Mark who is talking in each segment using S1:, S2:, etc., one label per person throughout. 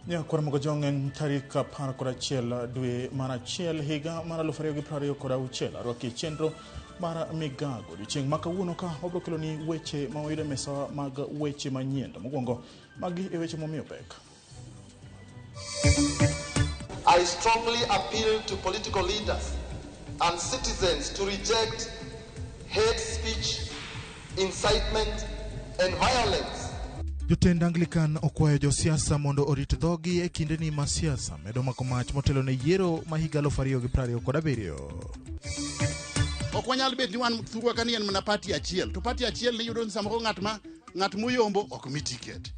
S1: Nyakwar Mogojong en tarik 11 dwe mar achiel higa mar 2026. Arwaki e chenro mar Migago. Odiochieng' ma kawuono ka wabiro keloni weche ma wayudo e mesa mag weche manyien. To mokwongo, magi e weche momiyo pek.
S2: I strongly appeal to political leaders and citizens to reject hate speech, incitement, and violence.
S1: Jotend Anglican okwayo josiasa mondo orit dhogi e kindeni ma siasa medo mako mach motelo ne yiero ma higa 2027.
S3: Ok wanyal bet ni wan thurwa ka ni en mana party achiel to party achiel ni yudo ni samoro ng'at ma ng'at moyombo ok mi tiket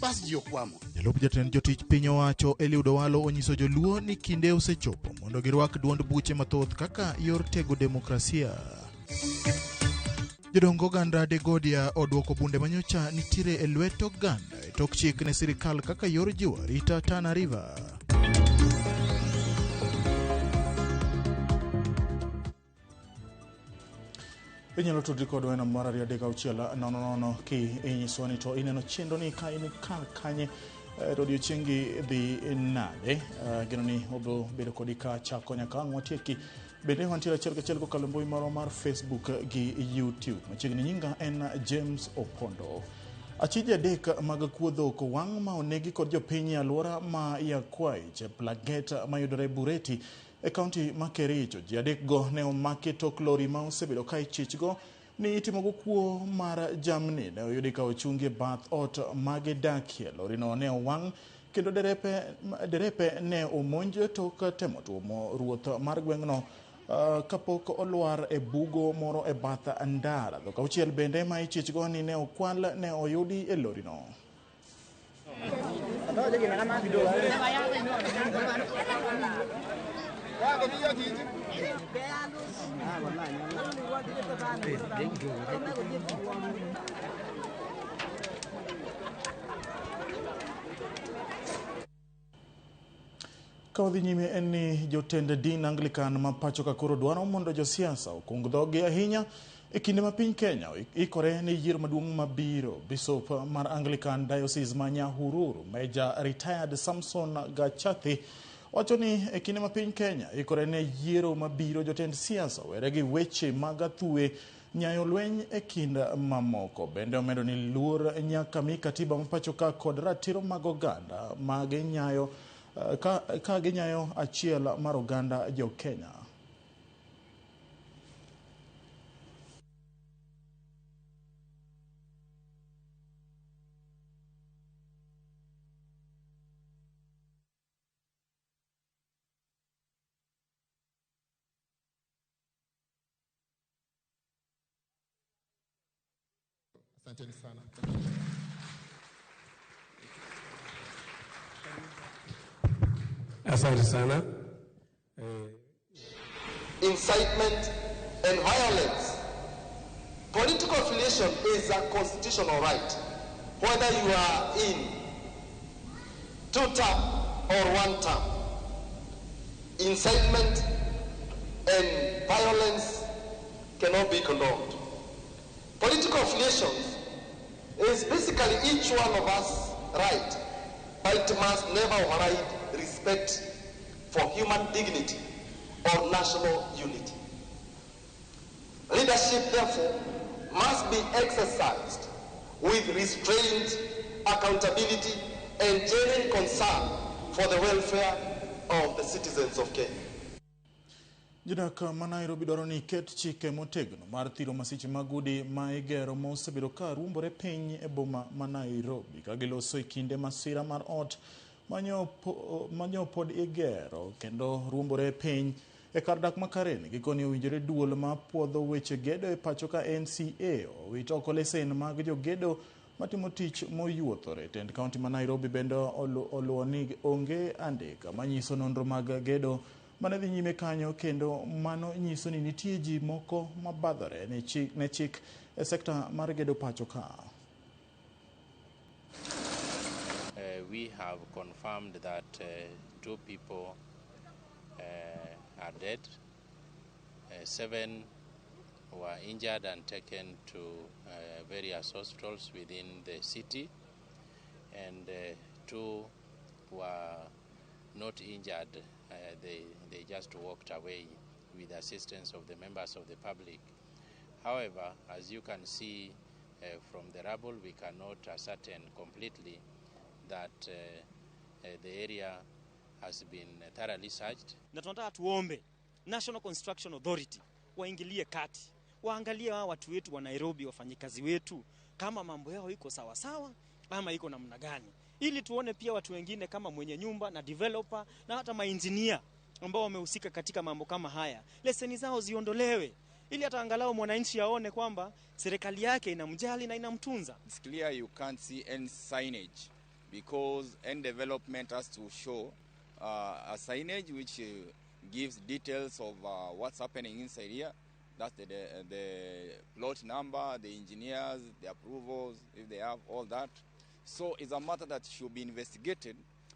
S3: bas ji okwamo.
S1: Jalup jatend jotich piny owacho Eliud Owalo onyiso joluo ni kinde osechopo mondo girwak duond buche mathoth kaka yor tego demokrasia. Jodong oganda Degodia odwoko bunde manyocha nitiere e lwet oganda e tok chik ne sirikal kaka yor jiwo arita Tana River. Inyalo tudri kodwa e namba mar 23600 ki inyisowa ni to ineno chenro ni ka in kar kanye to odiochiengi dhi nade. Geno ni wabiro bedo kodi ka chako nyaka ang' watieki. Bende wantiere achiel kachiel kokalo e mbui marwa mar Facebook gi YouTube. Machiegni nyinga en James Opondo. Achije adek mag kuo dhok owang' ma onegi kod jopiny e alwora ma Yakwai, Cheplaget mayudore Bureti e kaunti ma Kericho. Ji adek go ne omaki tok lori ma osebedo ka ichichgo ni itimogo kuo mar jamni ne oyudi ka ochungi e bath ot ma gidakie. Lorino ne owang' kendo derepe ne omonj tok temo tuomo ruoth mar gweng'no kapok olwar e bugo moro e bath ndara. Dhok auchiel bende ma ichichgo ni ne okwal ne oyudi e lorino. Ka wadhi nyime en ni jotend din Anglican ma pacho ka koro dwaro mondo josiasa okung dhogi ahinya e kinde ma piny Kenya ikore ne yiero maduong' mabiro. Bishop mar Anglican Diocese ma Nyahururu, Major Retired Samson Gachathi, wacho ni e kinde ma piny Kenya ikore ne yiero mabiro, jotend siasa owere gi weche mag athuwe nyayo lweny e kind mamoko. Bende omedo ni luor nyaka mi katiba ma pacho ka kod ratiro mag oganda ma ginyayo ka ginyayo achiel mar oganda jo Kenya.
S3: Asanteni sana.
S4: Asante sana.
S2: Incitement and violence. Political affiliation is a constitutional right, whether you are in two term or one term. Incitement and violence cannot be condoned. Political affiliations is basically each one of us right, but it must never override respect for human dignity or national unity. Leadership, therefore, must be exercised with restraint, accountability, and genuine concern for the welfare of the citizens of Kenya.
S1: Jodak ma Nairobi dwaro ni ket chike motegno mar thiro masiche mag udi ma igero ma osebedo ka ruombore piny e boma ma Nairobi ka giloso e kinde masira mar ot manyo pod igero kendo ruombore piny e kar dak ma Karen. Gikoni owinjore duol ma puodho weche gedo e pacho ka NCA owit oko lesen mag jogedo matimo tich moyuothore. Tend kaunti ma Nairobi bende oluwo ni onge andika manyiso nonro mag gedo mane dhi nyime kanyo, kendo mano nyiso ni nitie ji moko mabadhore ne chik e sekta mar gedo pacho ka.
S5: We have confirmed that 2 people are dead, 7 were injured and taken to various hospitals within the city, and 2 were not injured. They just walked away with the assistance of the members of the public. However, as you can see from the rubble, we cannot ascertain completely that the area has been thoroughly searched.
S4: Na tunataka tuombe National Construction Authority waingilie kati, waangalie hawa watu wetu wa Nairobi, wafanyikazi wetu, kama mambo yao iko sawa sawa ama iko namna gani, ili tuone pia watu wengine kama mwenye nyumba na developer na hata mainjinia ambao wamehusika katika mambo kama haya, leseni zao ziondolewe, ili hata angalau mwananchi aone kwamba serikali yake inamjali na inamtunza.
S6: It's clear you can't see any signage because any development has to show a signage which gives details of what's happening inside here. That's the plot number, the engineers, the approvals, if they have all that. So it's a matter that should be investigated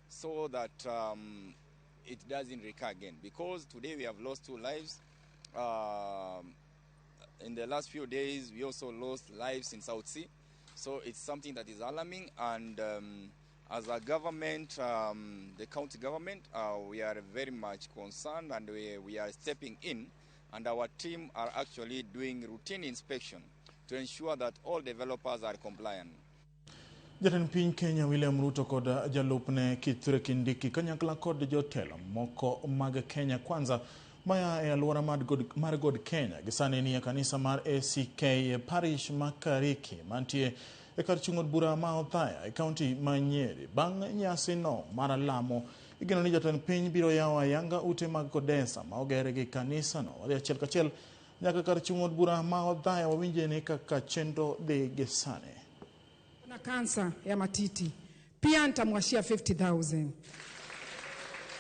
S6: so that it doesn't recur again. Because today we have lost 2 lives. In the last few days, we also lost lives in South Sea. So it's something that is alarming, and as a government, the county government, we are very much concerned, and we are stepping in, and our team are actually doing routine inspection to ensure that all developers are compliant.
S1: Jatend piny Kenya William Ruto kod jalupne Kithure Kindiki kanyakla kod jotelo moko mag Kenya Kwanza maya e alwora mar God Kenya gisani ni e kanisa mar ACK e parish ma Kariki mantie e kar chung' od bura ma Othaya e kaunti ma Nyeri. Bang' nyasi no mar lamo, igeno ni jatend piny biro yawo ayanga ute mag Kodesa ma oger gi kanisano. Wadhi achiel kachiel nyaka kar chung' od bura ma Othaya wawinje ni kaka chenro dhi gi sani.
S7: Na kansa ya matiti pia nitamwashia 50,000.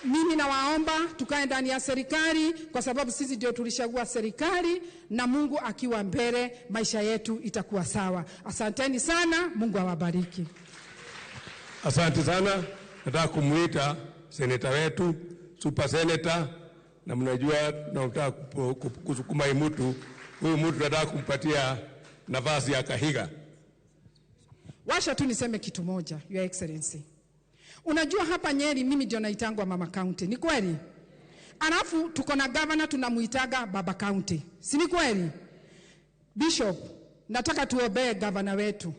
S7: Mimi nawaomba tukae ndani ya serikali kwa sababu sisi ndio tulishagua serikali, na Mungu akiwa mbele maisha yetu itakuwa sawa. Asanteni sana, Mungu awabariki.
S8: Asante sana. Nataka kumuita seneta wetu, super senator, na mnajua tunataka kusukuma hii mtu. Huyu mtu tunataka kumpatia nafasi ya Kahiga.
S7: Washa tu niseme kitu moja, Your Excellency. Unajua hapa Nyeri mimi ndio naitangwa Mama County, ni kweli? Alafu tuko na governor tunamuitaga Baba County, si ni kweli? Bishop, nataka tuobee governor wetu.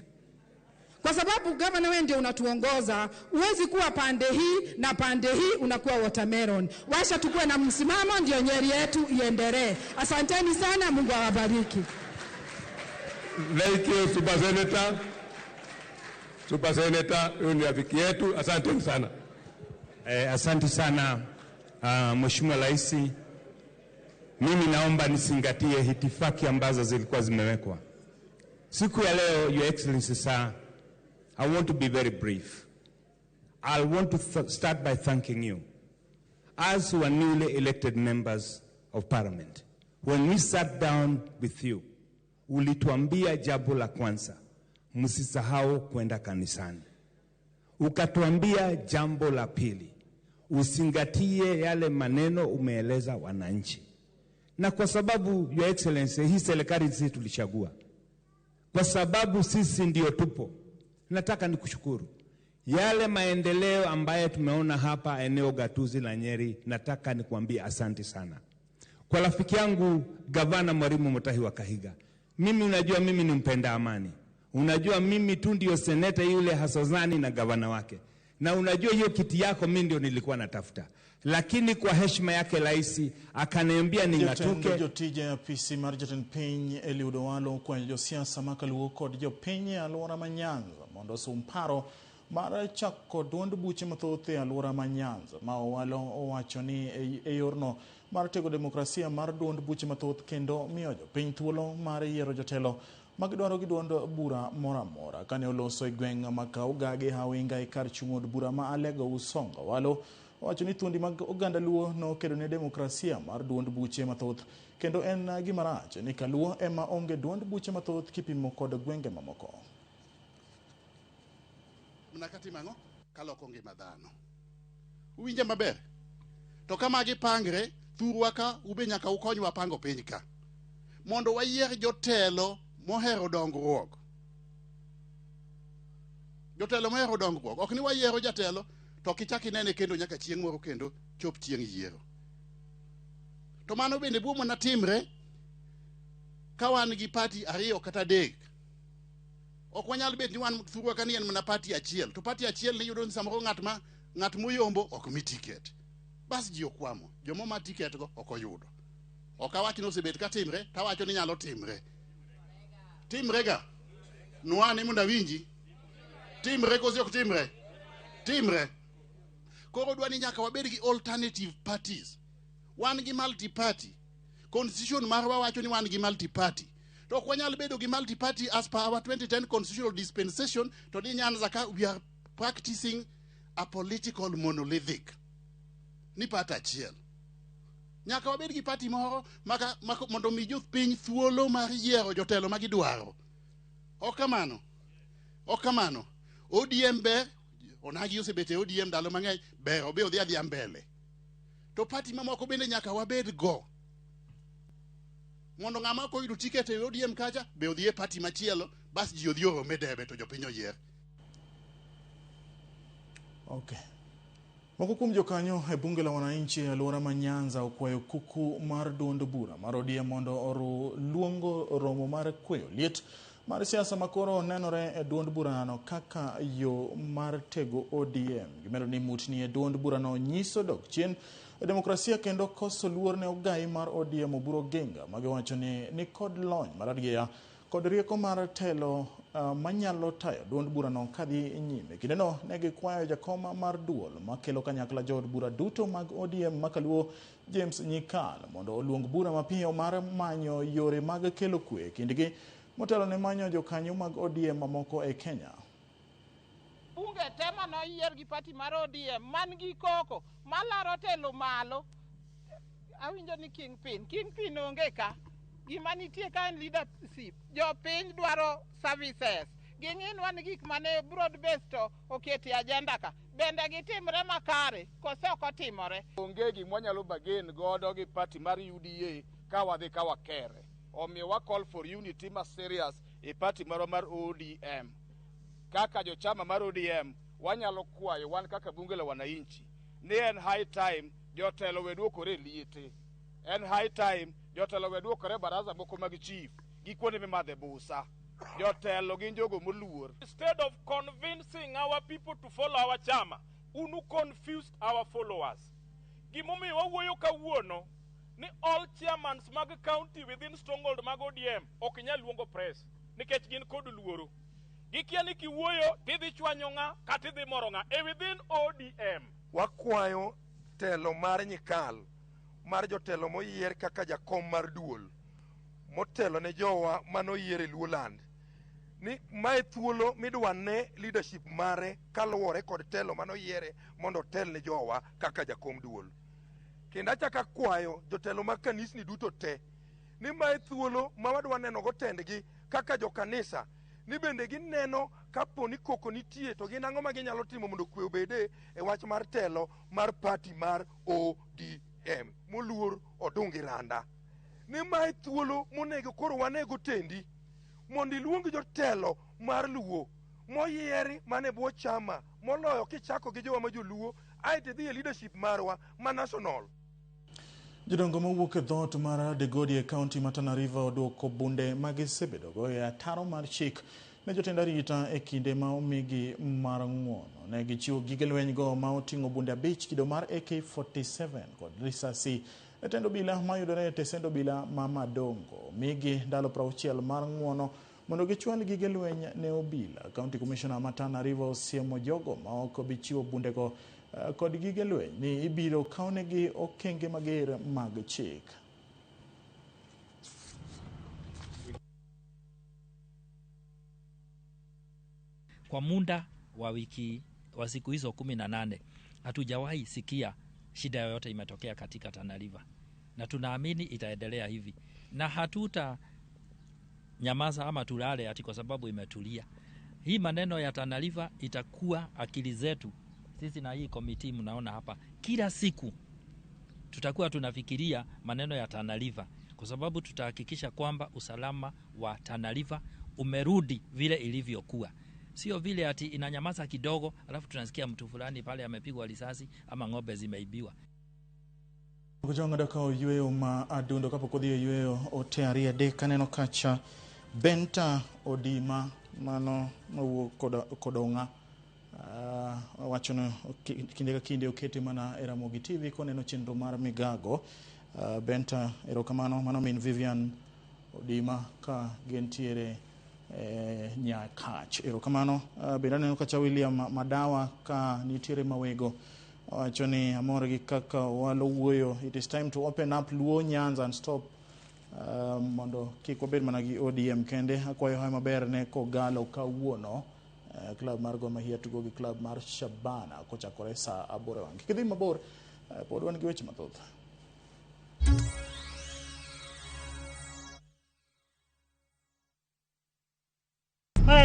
S7: Kwa sababu governor wewe ndio unatuongoza, huwezi kuwa pande hii na pande hii unakuwa watermelon. Washa tukue na msimamo ndio Nyeri yetu iendelee. Asanteni sana, Mungu awabariki.
S8: Thank you, Super Senator. Super Senator, huyu ni rafiki yetu. Asante sana.
S9: Asante sana Mheshimiwa Rais. Mimi naomba nisingatie hitifaki ambazo zilikuwa zimewekwa. Siku ya leo, Your Excellency sir, I want to be very brief. I want to start by thanking you. As who are newly elected members of Parliament, when we sat down with you, ulituambia jambo la kwanza, msisahau kwenda kanisani. Ukatuambia jambo la pili, usingatie yale maneno umeeleza wananchi. Na kwa sababu, Your Excellency, hii serikali sisi tulichagua, kwa sababu sisi ndio tupo, nataka nikushukuru. Yale maendeleo ambayo tumeona hapa eneo gatuzi la Nyeri, nataka nikuambie asante sana. Kwa rafiki yangu Gavana Mwalimu Mutahi wa Kahiga, mimi unajua mimi ni mpenda amani. Unajua mimi tu ndio seneta yule hasozani na gavana wake. Na unajua hiyo kiti yako mimi ndio nilikuwa natafuta. Lakini kwa heshima yake rais akaniambia ning'atuke.
S1: Jotend jotije apisi mar jatend piny Eliud Owalo okwayo josiasa ma kaluo kod jopiny e alwora ma Nyanza mondo osum paro mar chako duond buche mathoth e alwora ma Nyanza ma Owalo owacho ni e yorno mar tego demokrasia mar duond buche mathoth kendo miyo jopiny thuolo mar yiero jotelo magidwaro gi duond bura moro amora. Kane oloso e gweng' ma Kaugagi Hawinga e kar chung' od bura ma Alego Usonga, Owalo owacho ni thuondi mag oganda Luo nokedo ne demokrasia mar duond buche mathoth kendo en gima rach ni Kaluo ema onge duond buche mathoth kipimo kod gwenge mamoko.
S3: Mana katimo ang'o? Kaloko ngima dhano. Uwinja maber? To kama gipangre, thurwa ka ube nyaka ukonywa pango piny ka. Mondo wayier jotelo mohero dongruok. Jotelo mohero dongruok. Ok ni wayiero jatelo To ok ichak inene kendo nyaka chieng' moro kendo chop chieng' yiero. To mano bende bwo mana timre ka wan gi party 2 kata 3. Ok wanyal bet ni wan thurwa ka ni en mana party achiel. To party achiel ni yudo ni samoro ng'at moyombo ok mi ticket. Bas ji okwamo. Joma ma ticket go ok oyudo. Ok awach ni osebet ka timre, to awacho ni nyalo timre. Timre ga. Nwane mondo awinji. Timre koso ok timre? Timre. Koro dwa ni nyaka wabed gi alternative parties. Wan gi multi party. Constitution marwa wacho ni wan gi multi party. To ok wanyal bedo gi multi party as per our 2010 constitutional dispensation, to ni Nyanza ka we are practicing a political monolithic. Ni party achiel. Nyaka wabed gi party moro maka mondo mi jopiny thuolo mar yiero jotelo ma gidwaro. Ok kamano. Ok kamano. ODM ber, onagi osebet e ODM ndalo mang'eny, ber obe odhi adhiya mbele. To party mamoko bende nyaka wabed go. Mondo ng'ama ok oyudo ticket e ODM kacha, be odhi e party machielo, bas ji odhi orome debe to jopiny oyier.
S1: Okay. Moko kuom jokanyo e bunge la wananchi e alwora ma Nyanza okwayo kuku mar duond bura mar ODM mondo oru luongo romo mar kweyo liet mar siasa makoro nenore e duond burano kaka yo mar tego ODM. Gimedo ni mutni e duond burano nyiso dok chien e demokrasia kendo koso luor ne ogai mar ODM Oburu Oginga, magiwacho ni nikod lony mar adiera kod rieko mar telo manyalo tayo duond burano kadhi nyime. Kindeno ne gikwayo jakoma mar duol makelo kanyakla jood bura duto mag ODM makaluo James Nyikal mondo oluong bura mapiyo mar manyo yore mag kelo kwe kindgi motelo ne manyo jokanyo mag ODM mamoko e Kenya.
S10: Bunge te manoyier gi party mar ODM man gi koko malaro telo malo. Awinjo ni kingpin onge ka. Gima nitie ka en leadership. Jopiny dwaro services. Ging'inwa ni gik mane broad based to oketi agenda ka. Bende gitimre makare kose ok otimore.
S11: Onge gima wanyalo bargain godo gi party mar UDA ka wadhi ka wakere. Omiyo wa call for unity ma serious e party marwa mar ODM. Kaka jochama mar ODM wanyalo kwayo wan kaka bunge la wananchi ni en high time jotelo we duokore e liete. En high time jotelo we duokore baraza moko mag chief gi kuonde mimadhe busa. Jotelo gin jogo moluor.
S12: Instead of convincing our people to follow our chama, unu confused our followers. Gimomiyo wawuoyo kawuono ni all chairmans mag county within stronghold mag ODM ok nyal luongo press nikech gin kod luoro. Gikia ni kiwuoyo tidhi chwanyo ng'a kata idhi moro ng'a e within ODM.
S13: Wakwayo telo mar Nyikal mar jotelo moyier kaka jakom mar duol motelo ne jowa manoyier e Luoland ni mae thuolo midwa ne leadership mare kaluwore kod telo manoyiere mondo otel ne jowa kaka jakom duol. Kendo achako akwayo jotelo mag kanisni duto te ni mae thuolo ma wadwa neno go tendgi kaka jokanisa ni bende gineno kapo ni koko nitie to gin ang'o ma ginyalo timo mondo kwe obede e wach mar telo mar party mar ODM moluor Odungi Randa. Ni mae thuolo monego koro wanego tendi mondo iluong jotelo mar Luo moyieri mane bwo chama moloyo kichako gi jowa ma joluo aeto idhi e leadership marwa ma national.
S1: Jodongo mowuok e dhoot mar Degodi e kaunti ma Tana River oduoko bunde magisebedogo e ataro mar chik ne jotend arita e kinde ma omigi mar ng'uono. Ne gichiwo gige lweny go ma oting'o bunde 5 kido mar AK-47 kod risasi e tend obila mayudore e tesend obila ma Madongo. Migi ndalo 60 mar ng'uono mondo gichwal gige lweny ne obila. County Commissioner ma Tana River osiemo jogo ma ok bi chiwo bundego kod gige lweny ni ibiro kawnegi okenge mager mag chik.
S14: Kwa muda wa wiki wa siku hizo 18 hatujawahi sikia shida yoyote imetokea katika Tana River, na tunaamini itaendelea hivi na hatuta nyamaza ama tulale ati kwa sababu imetulia. Hii maneno ya Tana River itakuwa akili zetu sisi na hii komiti mnaona hapa, kila siku tutakuwa tunafikiria maneno ya Tana River, kwa sababu tutahakikisha kwamba usalama wa Tana River umerudi vile ilivyokuwa. Sio vile ati inanyamaza kidogo alafu tunasikia mtu fulani pale amepigwa risasi ama ng'ombe zimeibiwa.
S1: Jong'ado ka oyweyo ma adundo kapok odhi e yweyo ote 2 3 aneno kacha Benta Odima mano mawuok Kodong'a wacho ni kinde ka kinde okete mana e Ramogi TV koneno chenro mar Migago. Benta, erokamano. Mano min Vivian Odima ka gintiere Nyakach. Erokamano. Bende aneno kacha William Madawa ka nitiere Mawego. Owacho ni amor gi kaka walo wuoyo. It is time to open up Luo Nyanza and stop mondo kik wabed mana gi ODM kende. Akwayo hawi maber ne Kogalo kawuono. Club mar Gor Mahia tugo gi club mar Shabana kochakore saa 8 wang'. Kik idhi mabor, pod wan gi weche mathoth.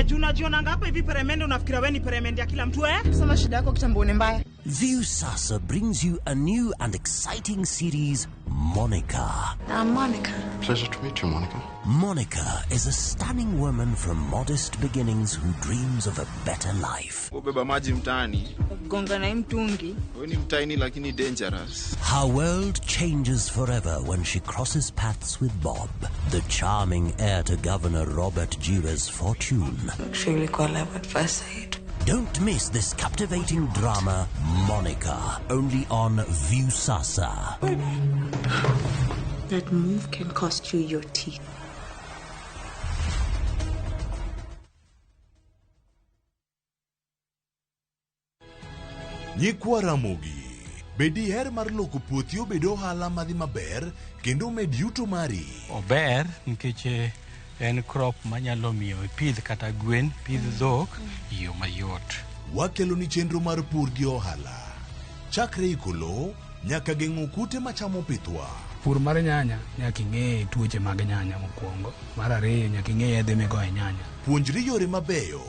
S15: Tunajionanga hapa hivi peremende, unafikiria wewe ni peremende ya kila mtu eh?
S16: Sema shida yako kitambo ni mbaya.
S17: Viusasa brings you a new and exciting series, Monica.
S16: I'm Monica.
S2: Pleasure to meet you, Monica.
S17: Monica is a stunning woman from modest beginnings who dreams of a better life.
S18: Ubeba maji mtaani.
S16: Gonga na mtungi.
S18: Wewe ni mtaini lakini dangerous.
S17: Her world changes forever when she crosses paths with Bob, the charming heir to Governor Robert Jira's fortune.
S16: Actually, ilikuwa love at first sight.
S17: Don't miss this captivating drama, Monica, only on Viusasa.
S16: That move can cost you your teeth.
S19: Nyikwa Ramogi, be diher mar loko puothi obed ohala madhi maber kendo med yuto mari?
S20: Ober nikech en crop manyalo miyo ipidh kata gwen, pidh dhok e yo mayot.
S19: Wakelo ni chenro mar pur gi ohala. Chakre iko lowo nyaka geng'o kute machamo pithwa.
S21: Pur mar nyanya nyaka ing'e tuoche mag nyanya mokwongo. Mar ariyo nyaka ing'e yedhe migoyo e nyanya.
S19: Puonjri yore mabeyo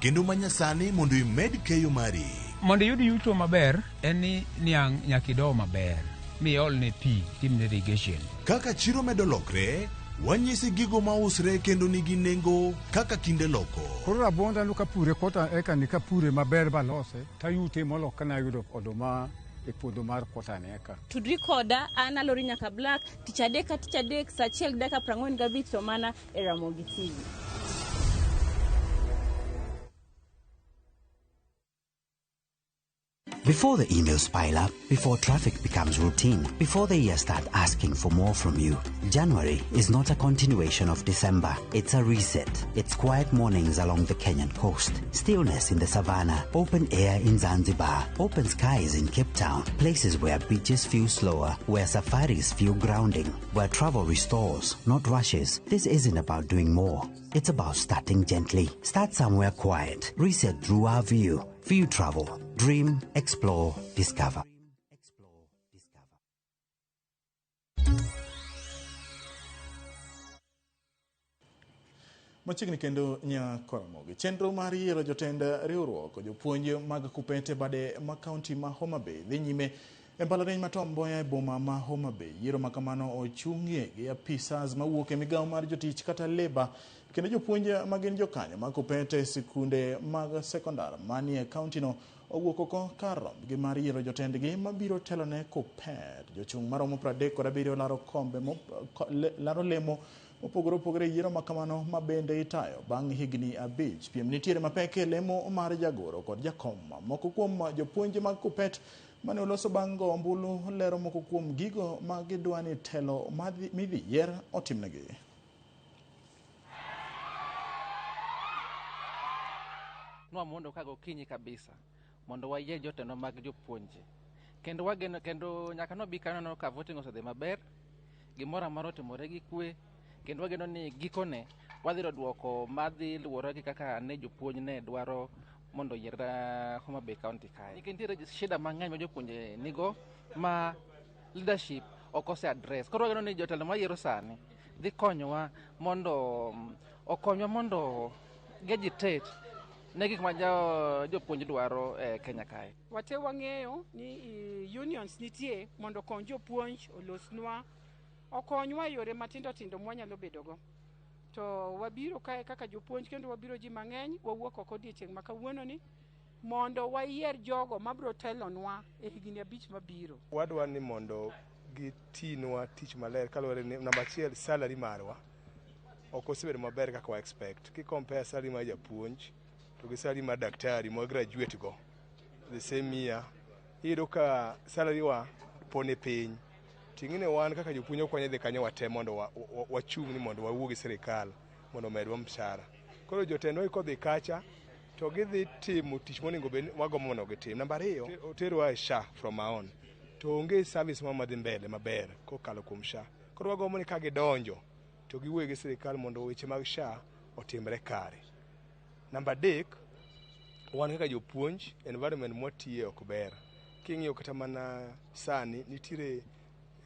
S19: kendo manyasani mondo imed keyo mari.
S22: Mondo iyud yuto maber en ni niang' nyaka ido maber miolne pi timne irrigation.
S19: Kaka chiro medo lokre, wanyisi gigo mausre kendo nigi nengo kaka kinde loko.
S23: Koro rabuonda no kapure kota eka ni kapure maber balose tayute molo kana yudo oduma e puodho mar kota ni eka.
S24: Tudri koda an Alori Nyaka Black tich adek ka tich adek saa 1:45 to mana e Ramogi TV.
S25: Before the emails pile up, before traffic becomes routine, before the year start asking for more from you, January is not a continuation of December. It's a reset. It's quiet mornings along the Kenyan coast, stillness in the savannah, open air in Zanzibar, open skies in Cape Town, places where beaches feel slower, where safaris feel grounding, where travel restores, not rushes. This isn't about doing more. It's about starting gently. Start somewhere quiet. Reset through our view. View travel. Dream, explore, discover.
S1: Machiegni kendo Nyakoramogi. Chenro mar yiero jotend riwruok jopuonj mag Kupete bade ma kaunti ma Homa Bay dhi nyime e mbalariany ma Tom Mboya e boma ma Homa Bay. Yiero ma kamano ochung'ie gi apisas mawuok e migawo mar jotich kata leba kendo jopuonj ma gin jokanyo mag Kupete e sikunde mag sekondar manie kaunti no owuok oko kar rombgi mar yiero jotendgi mabiro telone Kupet. Jochung' maromo 37 laro kombe laro lemo mopogore opogore e yiero ma kamano ma bende itayo bang' higni 5. Piem nitiere mapek e lemo mar jagoro kod jakom. Moko kuom jopuonj mag Kupet mane oloso bang' go ombulu lero moko kuom gigo ma gidwa ni telo midhi yier otimnegi.
S26: Nwamondo ka gokinyi kabisa mondo wayier jotendwa mag jopuonje kendo wageno kendo nyaka nobi kaneno ka voting osedhi maber, gimoro amora otimore gi kwe, kendo wageno ni gikone wadhi yudo duoko madhi luwore gi kaka ne jopuonj ne dwaro mondo oyier Homa Bay County kae. Nikech nitiere shida mang'eny ma jopuonje nigo ma leadership ok ose address. Koro wageno ni jotelo mayiero sani dhi konyowa mondo okonywa mondo gi-agitate ne gik ma jopuonj dwaro e Kenya kae.
S7: Wate wang'eyo ni unions nitie mondo okony jopuonj olosnwa, okonywa e yore matindo tindo mwanyalo bedogo. To wabiro kae kaka jopuonj kendo wabiro ji mang'eny, wawuok oko odiechieng' ma kawuononi mondo wayier jogo mabiro telonwa e higni 5 mabiro.
S3: Wadwa ni mondo gitinwa tich maler kaluwore ni namba achiel salary marwa ok osebedo maber kaka wa expect. Ki compare salary mar japuonj to gi salary mar daktari ma graduate go the same year, iyudo ka salary wa poni piny. Ting'ine wan kaka jopuonj ok wanyal dhi kanyo wate mondo wachung' ni mondo wawuo gi sirikal mondo omedwa mshahara. Koro jotendwa kodhi kacha to gidhi timo tich monego bed ni wagombo mondo gitim. Namba ariyo, oterwa e SHA from our own. To onge service moro madhi mbele maber kokalo kuom SHA. Koro wagombo ni ka gidonjo to giwuoyo gi sirikal mondo weche mag SHA otimre kare. Namba adek, wan kaka jopuonj, environment mwatiye ok ber. King'iyo kata mana sani, nitiere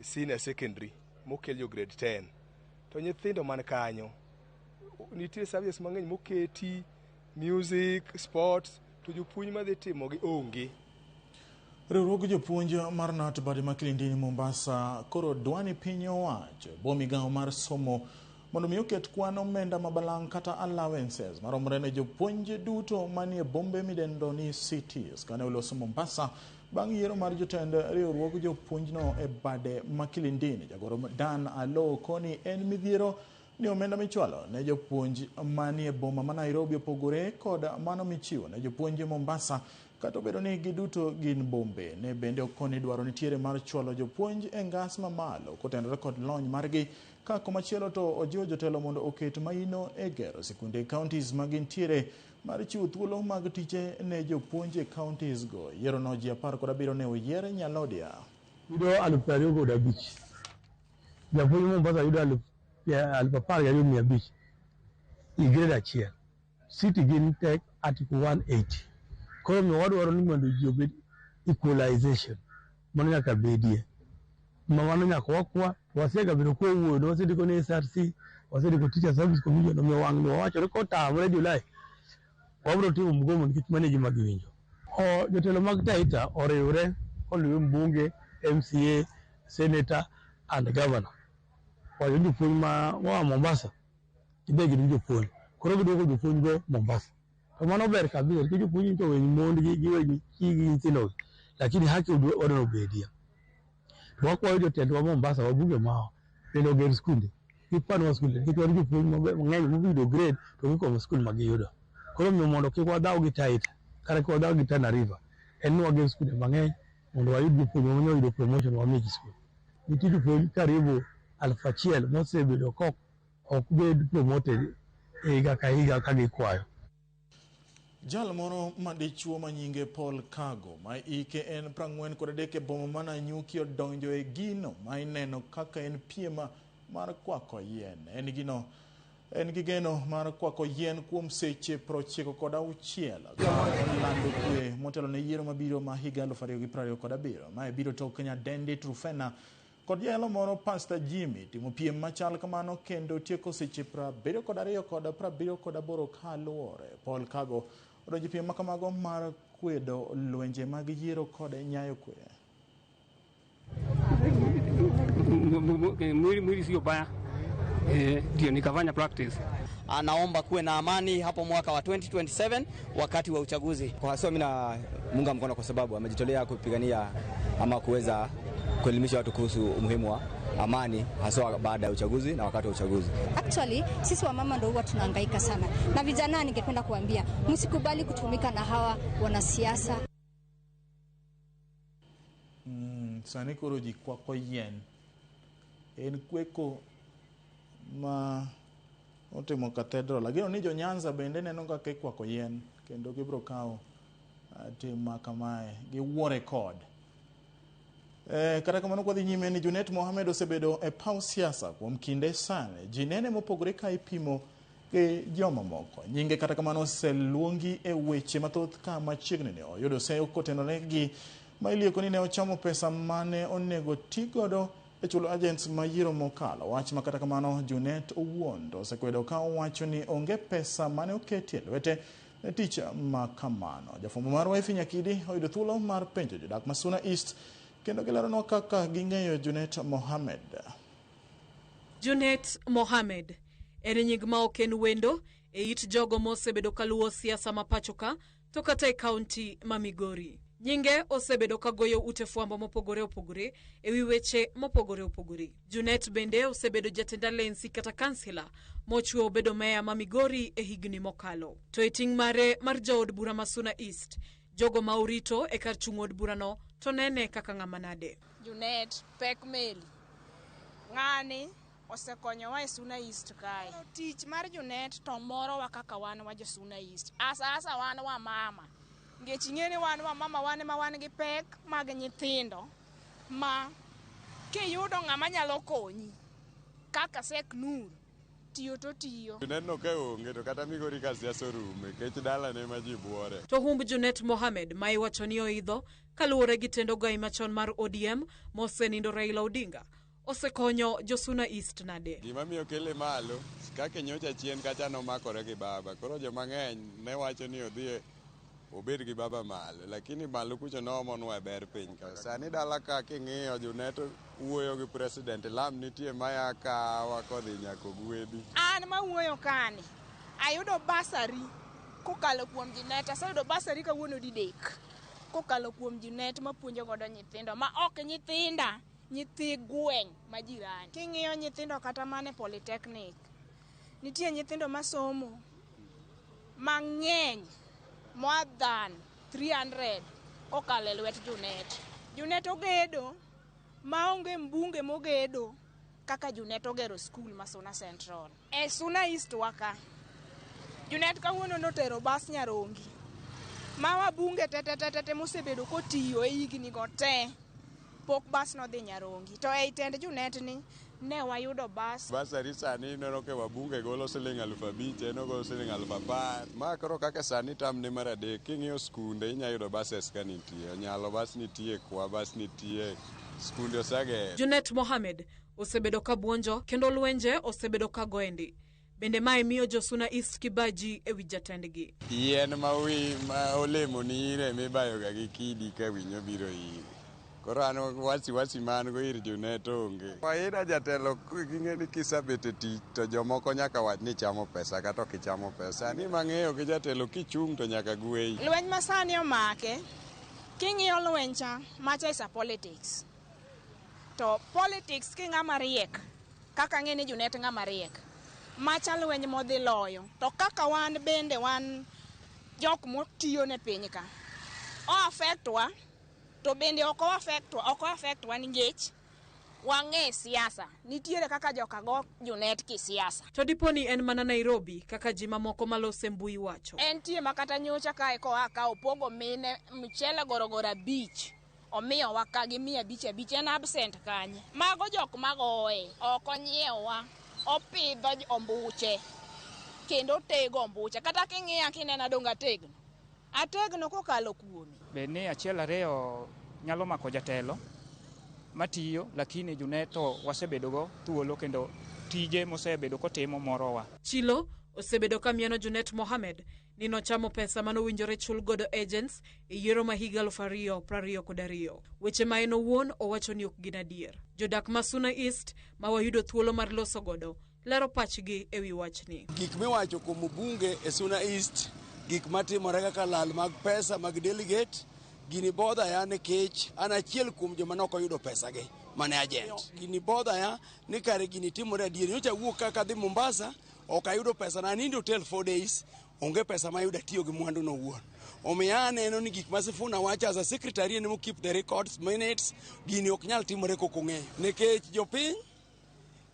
S3: senior secondary mokel jo grade 10. To nyithindo man kanyo, nitie services mang'eny moketi, music, sports, to jopuonj madhi timogi onge.
S1: Riwruog jopuonj mar KNUT bade ma Kilindini Mombasa koro dwani piny owacho bo migawo mar somo mondo mi oket kwan omenda mabalang' kata allowances maromre ne jopuonj duto manie bombe midendo ni cities. Kane oloso Mombasa bang' yiero mar jotend riwruog jopuonjno e bade ma Kilindini, jagoro Dan Alo koni en midhiero ni omenda michwalo ne jopuonj manie boma ma Nairobi opogore kod mano michiwo ne jopuonj Mombasa kata obedo ni giduto gin bombe. Ne bende okoni dwaro nitiere mar chwalo jopuonj e ngas mamalo kotenore kod lony margi, ka komachielo to ojiwo jotelo mondo oket maino e gero sikunde e counties ma gintiere mar chiwo thuolo mag tije ne jopuonj e counties go. Yiero no ji 17 ne oyier Nyalodia.
S4: Yudo 25,000. Japuonj Mombasa yudo 12,500 i grade achiel. City gin tek article 180. Koro omiyo wadwaro ni mondo ji obed equalization. Mano nyaka bedie. Ma mano nyaka wakwa, wasega bedo kwa wuoyo, wasendiko ne SRC, wasendiko Teacher Service Commission, omiyo wang' ni wawacho ni kotamre Julai, wabiro timo mgomo nikech mano e gima giwinjo. O jotelo mag Taita oriwre koluwe mbunge, MCA, Senator and Governor. Wacho ni jopuonj ma moa Mombasa gibe gin jopuonj. Koro giduoko jopuonj go Mombasa. To mano ber kabisa nikech jopuonj to weny mondgi giwe chigi gi nyithindogi. Lakini haki odwa obedie. To wakwayo jotendwa Mombasa, wabunge mawa bende oger skunde. Gipanwa skunde nikech wan jopuonj mang'eny moyudo grade to gikomo skul ma giyudo. Koro omiyo mondo kik wadhaw gi Taita kata kik wadhaw gi Tana River, en ni wager skunde mang'eny mondo wayud jopuonj ma oyudo promotion wamigi skul. Nitie jopuonj karibu 1,000 mosebedo kok ok bed promoted higa ka higa ka gikwayo.
S1: Jal moro ma dichuo ma nyinge Paul Kago ma ike en 43 e boma ma Nanyuki odonjo e gino ma ineno kaka en piem mar kwako yien. En gi geno mar kwako yien kuom seche 96 ka olando kwe motelo ne yiero mabiro ma higa 2027. Mae biro tok nyadendi Trufena kod jayalo moro Pastor Jimmy timo piem machal kamano kendo tieko seche 72 kod 78 kaluwore. Paul Kago odonjo piem makamago mar kwedo lwenje mag yiero kod nyayo kwe.
S5: Mwili sio baya, ndio nikafanya practice.
S6: Anaomba kuwe na amani hapo mwaka wa 2027 wakati wa uchaguzi.
S8: Kwa haswa mimi na muunga mkono kwa sababu amejitolea kupigania ama kuweza kuelimisha watu kuhusu umuhimu wa amani haswa baada ya uchaguzi na wakati wa uchaguzi.
S9: Actually, sisi wamama ndio huwa tunahangaika sana. Na vijana ningependa kuambia, msikubali kutumika na hawa wanasiasa.
S1: Sani koro ji kwako yien. En kweko ma otimo cathedral. Ageno ni jo Nyanza bende neno kaka ikwako yien kendo gibiro kawo tim ma kamae giwuore kod. Kata kamano kwadhi nyime ni Junet Mohamed osebedo e paw siasa kuom kinde sani. Ji nene mopogore ka ipimo gi jomamoko. Nyinge kata kamano oseluongi e weche mathoth ka machiegni ni oyudo seyo kotenore gi ma ilieko ni ne ochamo pesa mane onego ti godo e chulo agents ma yiero mokalo. Wach ma kata kamano Junet owuon to osekwedo ka owacho ni onge pesa mane oketi e lwete ne tich ma kamano. Jafwambo marwa Effie Nyakidi oyudo thuolo mar penjo jodak ma Suna East kendo gileronwa kaka ging'eyo Junet Mohamed.
S27: Junet Mohamed
S10: En nying ma ok en wendo e it jogo mosebedo kaluwo siasa ma pacho ka to kata e kaunti ma Migori. Nyinge osebedo ka goyo ute fwambo mopogore opogore e wi weche mopogore opogore. Junet bende osebedo jatend alensi kata kansila mochwe obedo meya ma Migori e higni mokalo. To e ting' mare mar jaod bura ma Suna East, jogo ma orito e kar chung' od burano to nene kaka ng'ama nade.
S11: Junet pek meli. Ng'ani osekonyowa e Suna East kae. Tich mar Junet to morowa kaka wan wa jo Suna East. Asa asa wan wa mama. Nikech ing'e ni wan wa mama wan ema wan gi pek mag nyithindo ma kiyudo ng'ama nyalo konyi kaka Sek Nur tiyo to tiyo.
S12: Junet no ka onge to kata Migori ka siasa orume nikech dalane ma ji buore.
S10: To humb Junet Mohamed ma iwacho ni oidho kaluwore gi tend ogai machon mar ODM mosenindo Raila Odinga osekonyo jo Suna East nade?
S12: Gima miyo kele malo kaka nyocha chien kacha nomakore gi baba koro joma ng'eny ne wacho ni odhi obed gi baba malo lakini malo kucho noomonwa e ber piny ka. Sani dala ka king'iyo Junet wuoyo gi president lam nitie maya kawa kodhi nyaka Ogwedhi.
S11: An mawuoyo kani ayudo basari kokalo kuom Junet. Aseyudo basari kawuono didek kokalo kuom Junet mapuonjo godo nyithindo ma ok nyithinda, nyithi gweng' ma jirani. King'iyo nyithindo kata mane polytechnic, nitie nyithindo masomo mang'eny more than 300 kokalo e lwet Junet. Junet ogedo maonge mbunge mogedo kaka Junet ogero skul ma Suna Central. E Suna East waka, Junet kawuono notero bas Nyarongi ma wabunge te mosebedo kotiyo e higni go te pok bas nodhi Nyarongi. To ei tend Junet ni ne wayudo bas.
S12: Basari sani ineno ka wabunge golo siling 5,000 en ogolo siling 10,000. Ma koro kaka sani tam ne mar adek king'iyo skunde inya yudo buses ka nitie. Onyalo bas nitie, kwa bas nitie, skunde oseger.
S10: Junet Mohamed osebedo ka buonjo kendo lwenje osebedo ka goendi. Bende mae miyo jo Suna East kibaji e wi jatendgi.
S12: Yien ma wi ma olemo ni ire mibayoga gi kidi ka winyo biro ire. Koro an wasiwasi ma an go ir Junet onge. Kawaida jatelo ging'e ni kisebet e tich to jomoko nyaka wach ni ichamo pesa kata ok ichamo pesa. Sani mang'eyo gi jatelo kichung' to nyaka gweyi.
S11: Lweny ma sani omake, king'iyo lweny cha, macha is a politics. To politics ki ng'ama riek, kaka ang'e ni Junet ng'ama riek, macha lweny modhi loyo. To kaka wan bende wan jok motiyo ne piny ka, o affect wa, to bende ok o affect wa, ok o affect wa nikech wang'e siasa. Nitiere kaka joka go Junet kisiasa.
S10: To dipo ni en mana Nairobi kaka ji mamoko malose mbui wacho.
S11: Entie ma kata nyocha kae koa ka opogo mine mchele gorogoro 5 omiyowa ka gi 500 500 en absent kanye. Mago jok magoye, ok onyiewa, opidho ombuche kendo otego ombuche. Kata king'iya kinena donge ategno. Ategno kokalo kuome.
S13: Bed ni achiel ariyo nyalo mako jatelo matiyo, lakini Junet to wasebedo go thuolo kendo tije mosebedo kotimo morowa.
S10: Chilo osebedo ka mieno Junet Mohamed ni nochamo pesa manowinjore chul godo agents e yiero ma higa 2022. Weche ma en owuon owacho ni ok gin adier. Jodak ma Suna East ma wayudo thuolo mar loso godo lero pachgi e wi wachni.
S14: Gik miwacho kuom mbunge e Suna East, gik matimore kaka lal mag pesa mag delegate, gini bodha ya nikech an achiel kuom joma ne ok oyudo pesa gi mane agent. Gini bodha ya ni kare gini timore adier. Nyocha awuok kaka adhi Mombasa, ok ayudo pesa na anindo hotel 4 days, onge pesa ma ayudo atiyo gi mwandu no owuon. Omiyo aneno ni gik ma Sifuna wacho as a secretary en mo keep the records, minutes, gini ok nyal timore kok ong'eyo. Nikech jopiny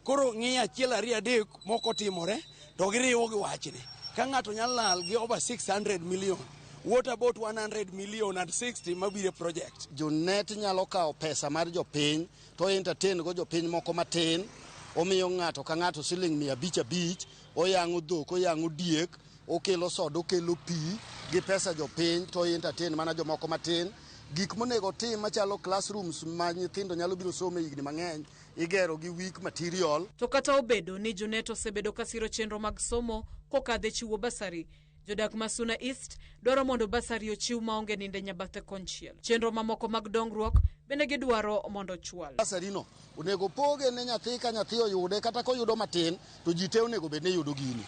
S14: koro ng'iyo achiel ariyo adek moko timore to giriwo gi wachni. Ka ng'ato nyalo lal gi over 600 million, what about 100 million and 60 mabiro e project?
S15: Junet nyalo kawo pesa mar jopiny to entertain go jopiny moko matin, omiyo ng'ato ka ng'ato siling 500 500, oyang'o dhok, oyang'o diek, okelo soda, okelo pi gi pesa jopiny to entertain mana jomoko matin. Gik monego tim machalo classrooms ma nyithindo nyalo biro somo e higni mang'eny igero gi weak material.
S10: To kata obedo ni Junet osebedo ka siro chenro mag somo kokadhe chiwo basari, Jodak ma Suna East dwaro mondo basari ochiw maonge ninde nyabathe konchiel. Chenro mamoko mag dongruok bende gidwaro mondo ochwal.
S15: Basari no onego poge ne nyathi ka nyathi oyude kata koyudo matin to ji te onego bed ni yudo gini.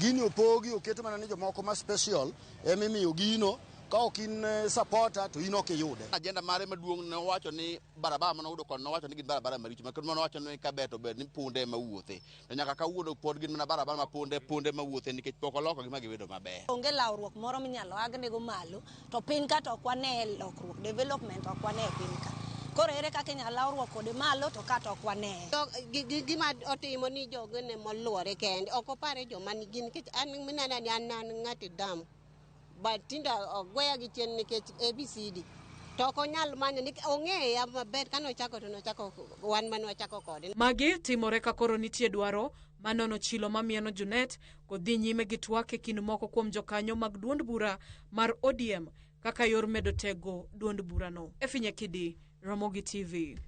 S15: Gini opogi oket mana ne jomoko ma special emimiyo gino ka ok in supporter to in ok iyude.
S2: Agenda mare maduong' ne owacho ni barabara mane oyudo koni nowacho ni gin barabara maricho ma kendo nowacho ni kaber to ber ni punde ema wuothe to nyaka kawuono pod gin mana barabara ma punde punde ema wuothe nikech pok olokogi ma gibedo maber.
S16: Onge lawruok moro minyalo agnego malo to piny ka to ok wane lokruok, development ok wane e piny ka. Koro ere kaka inyalo lawruok kode malo to ka to ok wane.
S17: Gima otimo ni jogene moluore kende ok opare joma nigi nikech an minena ni an an ng'ati damu but tinde ogweya gi chien nikech ABCD to ok onyal manyo nikech ong'eya maber kane ochako to nochako wan mane wachako kode.
S10: Magi timore ka koro nitie dwaro mar nono chilo mamieno Junet kod dhi nyime gi twak e kind moko kuom jokanyo mag duond bura mar ODM kaka yor medo tego duond burano. Effie Nyakidi, Ramogi TV.